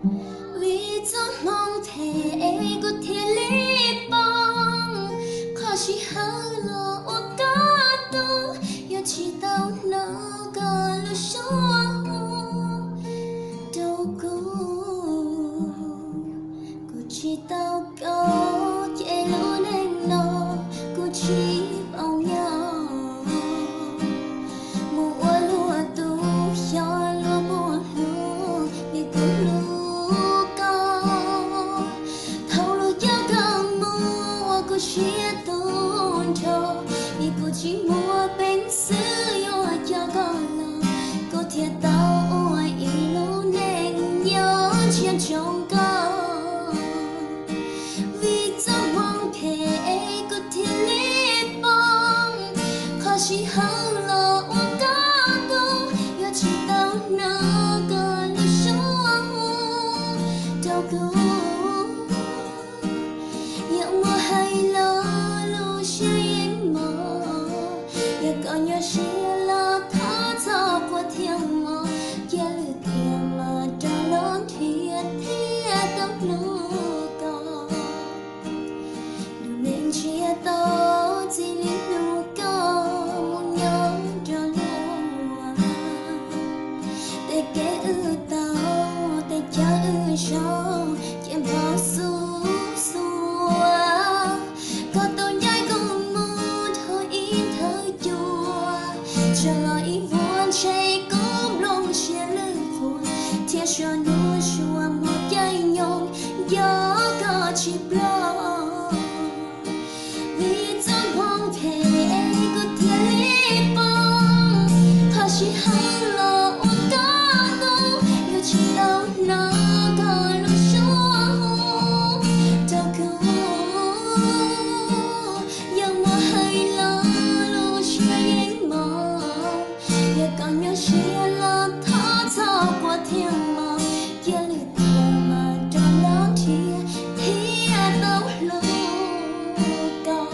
Vim txoj hmoo phem es kuv thiaj li poob, qhov sij hawm los ua koj tub, yog tsis tau hnov koj lub suab hu rau kuv. Kuv tsis tau koj ces lub neej no kuv tsis paub nyob. Mus ua luag tus xyov luag puas hlub li kuv hlub koj. Thaum luag coj koj mus ua kuv siab tuag nrho, vim kuv tsis muaj peev xwm yuav coj koj los, kuv thiaj tau ua ib lub neej nyob ntsiag ntsoov koj. Vim txoj hmoo phem es kuv thiaj li poob, qhov sij hawm los ua koj tub, yog tsis tau hnov koj lub suab hu rau kuv. Yog muaj hais los lub siab yeej mos, yog koj nyob siab los thov txhob quaj thiab mog, cia lwm tiam mas rov los nrhiav thiaj tau hlub koj. Lub neej ntsiag to txij li hnub koj mus nyob nrog luag, tej kev wb tau, tej chaw wb zoo, ces npog xub xuav. Koj tau ncaim kuv mus dhau ib thawj cua, tso los ib vuag ntshe kuv nplooj siab lwj qhuav, thiab suab hnub suab hmo caij nyoog nco koj tsis ploj. Vim txoj hmoo phem es kuv thiaj li poob, qhov sij hawm los ua koj tub, yog tsis tau hnov koj lub suab hu rau kuv. Yog muaj hais los lub siab yeej mos, yog koj nyob siab los thov txhob quaj thiab mog, cia lwm tiam mas rov los nrhiav thiaj tau hlub koj.